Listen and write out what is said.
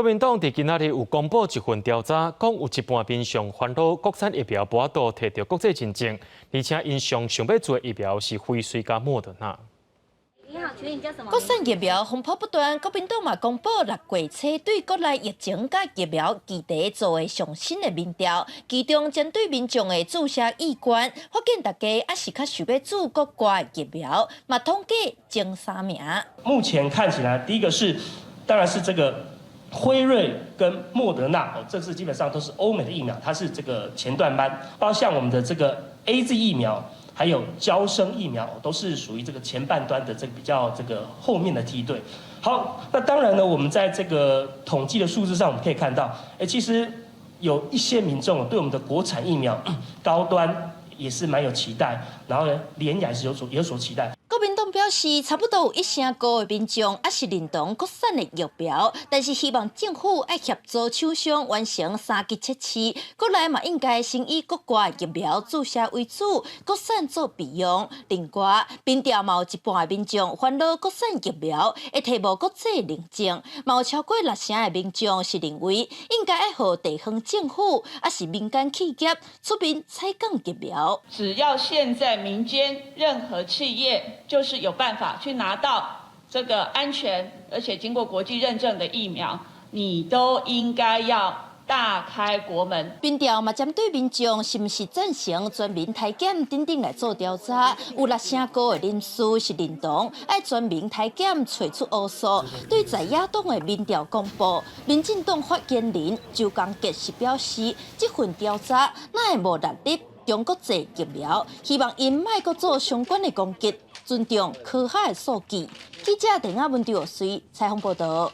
國民黨佇今仔日有公布一份調查，講有一半民眾煩惱國產疫苗無法度提著國際認證，而且𪜶上想欲注的疫苗是輝瑞佮莫德納。國產疫苗風波不斷，國民黨嘛公布6月初對國內疫情佮疫苗議題做的上新的民調，其中針對民眾的注射意願，發現大家猶是較想欲注國外疫苗，嘛統計前三名。目前看起來，第一個是，當然是這個輝瑞跟莫德納，哦，這次基本上都是歐美的疫苗，它是這個前段班，包括像我們的這個 AZ 疫苗，還有嬌生疫苗都是屬於這個前半段的這個比較這個後面的梯隊。好，那當然呢，我們在這個統計的數字上，我們可以看到，其實有一些民眾對我們的國產疫苗高端也是蠻有期待，然後呢，聯亞是有所期待。國民黨表示，差不多有一成高的民眾猶是認同國產的疫苗，但是希望政府愛協助廠商完成三級測試，國內嘛應該先以國外疫苗注射為主，國產做備用。另外，民調嘛有一半的民眾煩惱國產疫苗會提無國際認證，嘛有超過六成的民眾是認為應該愛予地方政府抑是民間企業出面採購疫苗。只要現在民間任何企業，就是有辦法去拿到這個安全而且經過國際認證的疫苗，你都應該要大開國門。民調嘛針對民眾是毋是贊成全民篩檢等等來做調查，有六成高的人士是認同愛全民篩檢揣出烏數。對在野黨的民調公布，民進黨發言人周江傑是表示，這份調查哪會無納入中國製疫苗，希望𪜶莫閣做相關的攻擊，尊重科學的數據。記者鄧亞文、劉水採訪報道。